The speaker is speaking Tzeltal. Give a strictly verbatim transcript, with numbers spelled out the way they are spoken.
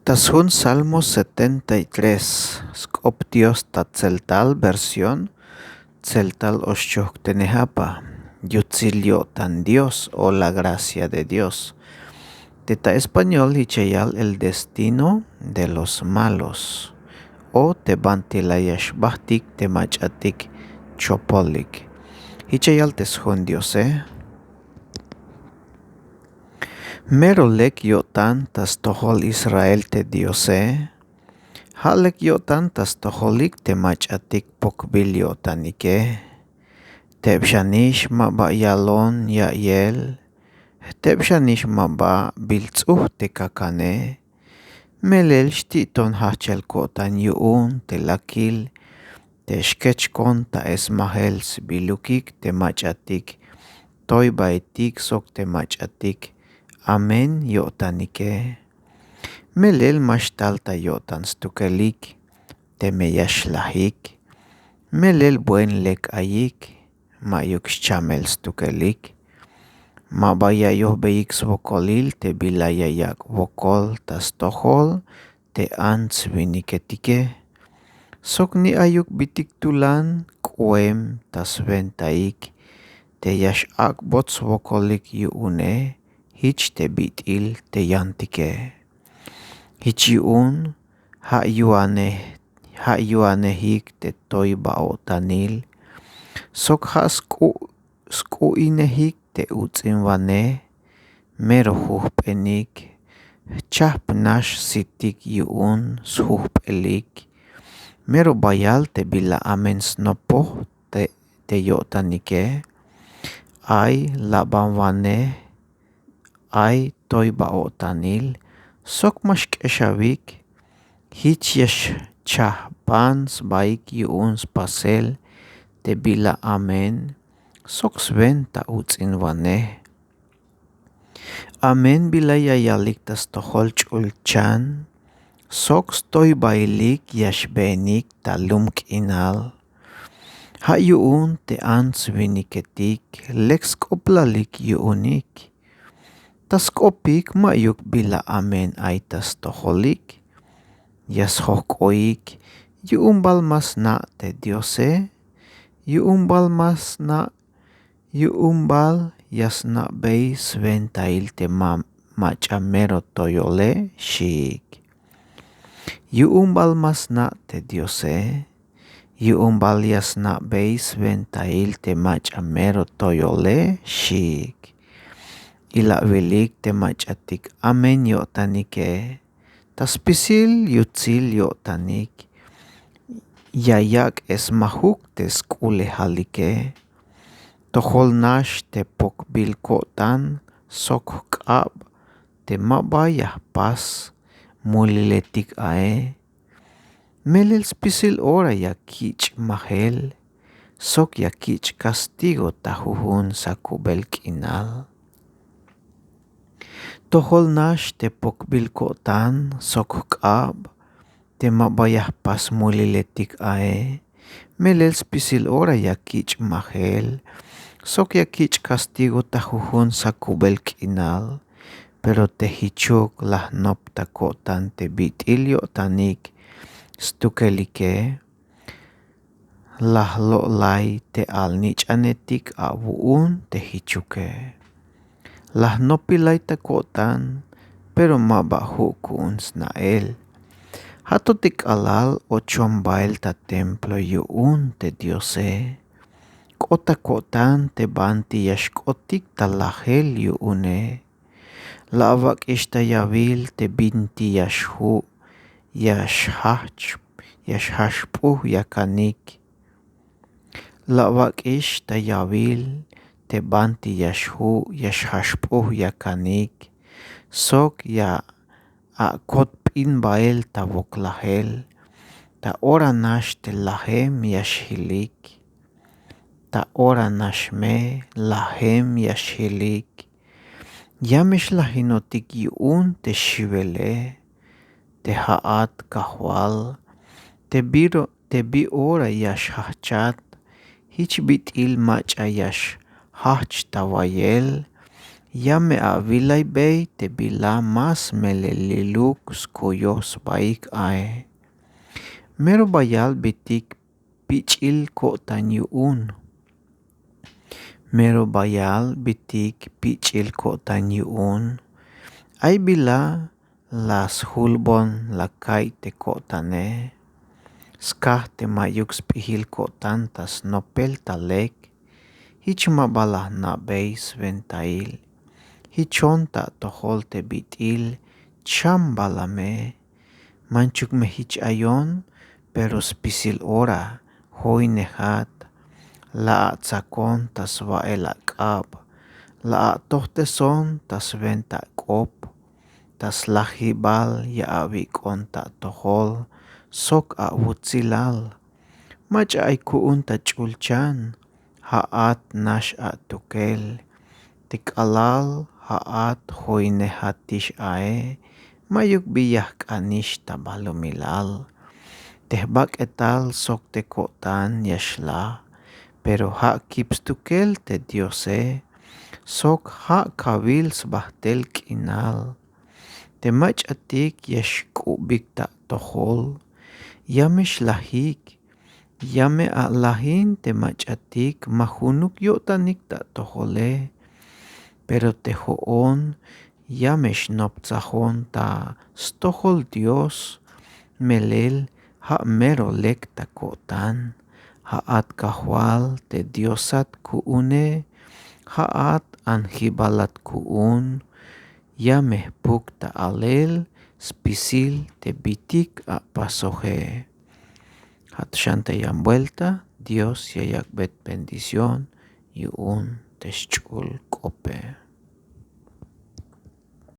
Ta sjun salmo setenta y tres, sk'op dios ta tseltal versión tseltal oxchojktenej apa. Yutsil yo'tan dios o la gracia de dios. Te ta español jich ya yal el destino de los malos, o te banti la ya xbajtik te mach'atik chopolik. Jich ya yal te sjun diose. Mero lek yo'tan ta stojol israel te diose. Ja' lek yo'tan ta stojolik te mach'atik pokbil yo'tanike. Teb xanix ma ba yalon ya'iyel, jteb xanix ma ba bilts'uj te kakane. Melel xti'ton jajchel ko'tan yu'un te lakil te xkechkon ta esmajel sbilukik te mach'atik toybaetik sok te mach'atik amen yo'tanike. Melel ma xtal ta yo'tan stukelik teme ya xlajik. Melel buen lek ayik, ma'yuk xchamel stukelik. Ma ba ya yojbeyik swokolil te bila ya yak' wokol ta stojol te ants-winiketike. Sok ni ayuk bitik tulan k'oem ta swentaik te ya x'ak'bot swokolik yu'une jich te bit'il te yantike. Jich yu'un ja' yu'anej ja' yu'anejik te toyba-o'tanil sok ja' sk'u'inejik te uts'inwanej. Mero jujp'enik jchajp nax sitik yu'un sjujp'elik. Mero bayal te bila amen snopoj te yo'tanike. Ay labanwanej ay toyba-o'tanil sok ma xk'exawik. Jich ya xchajpan sbaik yu'un spasel te bila amen sok swenta uts'inwanej. Amen bila ya yalik ta stojol ch'ulchan sok stoybailik ya xbeenik ta lum k'inal. Ja' yu'un te ants-winiketik lek sk'oplalik yu'unik. Ta sk'opik ma'yuk bila amen ay ta stojolik. Ya sjojk'oik yu'un bal ma sna' te diose. Yu'un bal ma sna' yu'un bal ya sna'bey swentail te mach'a mero toyole xiik. Yu'un bal ma sna' te diose. Yu'un bal ya sna'bey swentail te mach'a mero toyole xiik. Ila'wilik te mach'atik amen yo'tanike ta spisil yutsil yo'tanik. Ya yak' esmajuk te sk'ulejalike. Tojol nax te pokbil ko'tan sok jk'ab te ma ba ya jpas muliletik ae. Melel spisil ora ya kich' majel sok ya kich' kastigo ta jujun sakubel k'inal. Tojol nax te pokbil ko'tan sok jk'ab te ma ba ya jpas muliletik ae. Melel spisil ora ya kich' majel sok ya kich' kastigo ta jujun sakubel k'inal. Pero te jichuk la jnop ta ko'tan te bit'il yo'tanik stukelike. La jlo'lay te alnich'anetik awu'un te jichuke. La jnopilay ta ko'tan pero ma ba ju' ku'un sna'el. Ja' to te k'alal ochon bael ta templo yu'un te diose. K'ot ta ko'tan te banti ya xk'otik ta lajel yu'une. La awak'ix ta yawil te binti ya xju' ya xjajch ya xjaxp'uj yakanik. La awak'ix ta yawil te banti ya xju' ya xjaxp'uj yakanik sok ya akotp'in bael ta woklajel. Ta ora nax te lajem ya xjilik. Ta ora nax me lajem ya xjilik. Ya me xlajinotik yu'un te xiwele. Te ja'at kajwal te bi ora ya xjajchat jich bit'il mach'a ya xjajch ta wayel. Ya me awilaybey te bila más meleliluk skuyoj sbaik ae. Mero bayal bitik pich'il ko'tan yu'un. Mero bayal bitik pich'il ko'tan yu'un. Ay bila la sjulbon la ka'iy te ko'tane. Skaj te ma'yuk sp'ijil ko'tan ta snopel ta lek. Jich ma ba la jna'bey swentail. Jichon ta atojol te bit'il cham bala me. Manchuk me jich ayon, pero spisil ora joinejat. La atsakon ta swa'el ak'ab. La atojteson ta swenta k'op. Ta slajibal ya awik'on ta atojol sok awutsilal. Mach'a ay ku'un ta ch'ulchan. Ja'at nax atukel. Te k'alal ja'at joinejatix ae. Ma'yuk bi ya jk'anix ta balumilal. Te jbak'etal sok te ko'tan ya xlaj. Pero ja' kip stukel te diose. Sok ja' kawil sbajt'el k'inal. Te mach'atik ya xk'ubik ta atojol. Ya me xlajik. Ya me alajin te mach'atik ma junuk yo'tanik ta atojole. Pero te jo'on ya me xnoptsajon ta stojol dios. Melel ja' mero lek ta ko'tan. Ja'at kajwal te diosat ku'une. Ja'at anjibalat ku'un. Ya me jpuk ta alel spisil te bitik apasoje. Ja' to xan ta yan buelta. Dios ya yak'bey bendición yu'un te xch'ul k'ope.